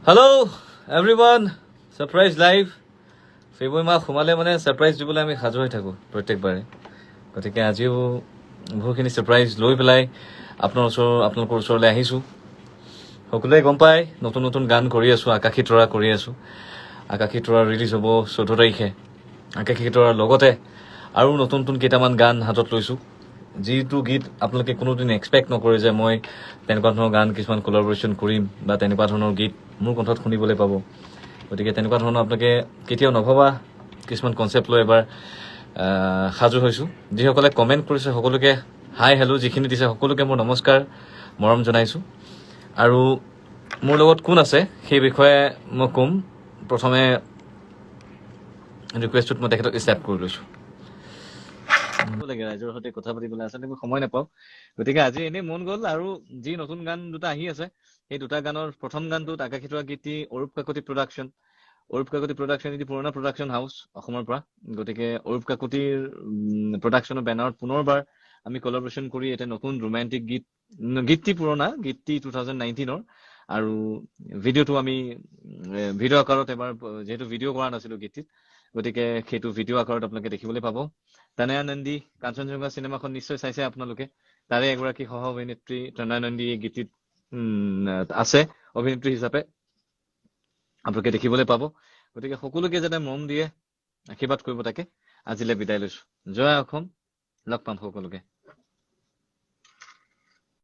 Hello' everyone, surprise live. ফেব্ৰুৱাৰী মাহ সোমালে মানে ছাৰপ্ৰাইজ দিবলৈ আমি সাজু হৈ থাকোঁ প্ৰত্যেকবাৰে। গতিকে আজিও বহুখিনি ছাৰপ্ৰাইজ লৈ পেলাই আপোনালোকৰ ওচৰলৈ আহিছোঁ। সকলোৱে গম পায়, নতুন নতুন গান কৰি আছোঁ, আকাশী তৰা কৰি আছোঁ। আকাশী তৰা ৰিলিজ হ'ব 14 তাৰিখে। আকাশী তৰাৰ লগতে আৰু নতুন নতুন কেইটামান গান হাতত লৈছোঁ, যিটো গীত আপোনালোকে কোনোদিন এক্সপেক্ট নকৰে যে মই তেনেকুৱা ধৰণৰ গান কিছুমান কলাবৰেশ্যন কৰিম বা তেনেকুৱা ধৰণৰ গীত মোৰ কণ্ঠত শুনিবলৈ পাব। গতিকে তেনেকুৱা ধৰণৰ আপোনালোকে কেতিয়াও নভবা কিছুমান কনচেপ্ট লৈ এবাৰ সাজু হৈছোঁ। যিসকলে কমেণ্ট কৰিছে সকলোকে হাই হেল্ল' যিখিনি দিছে, সকলোকে মোৰ নমস্কাৰ, মৰম জনাইছোঁ। আৰু মোৰ লগত কোন আছে সেই বিষয়ে মই ক'ম। প্ৰথমে ৰিকুৱেষ্টটোত মই তেখেতক ষ্টেপ কৰি লৈছোঁ লাগে ৰাইজৰ সৈতে কথা পাতিবলৈ আচলতে মই সময় নাপাওঁ। গতিকে আজি এনেই মন গ'ল। আৰু যি নতুন গান দুটা আহি আছে, সেই দুটা গানৰ প্ৰথম গানটোত আকাশী তৰা গীতটি অৰূপ কাকতি প্ৰডাকশ্যন। অৰূপ কাকতি প্ৰডাকশ্যন এটি পুৰণা প্ৰডাকশ্যন হাউচ অসমৰ পৰা। গতিকে অৰূপ কাকতিৰ প্ৰডাকশ্যনৰ বেনাৰত পুনৰবাৰ আমি কলাবৰেশ্যন কৰি এটা নতুন ৰোমেণ্টিক গীত। গীতটি পুৰণা, গীতটি 2019ৰ আৰু ভিডিঅ'টো আমি ভিডিঅ' আকাৰত এবাৰ, যিহেতু ভিডিঅ' কৰা নাছিলো গীতটিত, গতিকে সেইটো ভিডিঅ' আকাৰত আপোনালোকে দেখিবলৈ পাব। তনয়া নন্দী, কাঞ্চনজংঘা চিনেমাখন নিশ্চয় চাইছে আপোনালোকে, তাৰে এগৰাকী সহ অভিনেত্ৰী তনয়া নন্দী এই গীতটিত আছে অভিনেত্ৰী হিচাপে, আপোনালোকে দেখিবলৈ পাব। গতিকে সকলোকে যাতে মৰম দিয়ে, আশীৰ্বাদ কৰিব, তাকে আজিলৈ বিদায় লৈছো। জয় অসম, লগ পাম সকলোকে।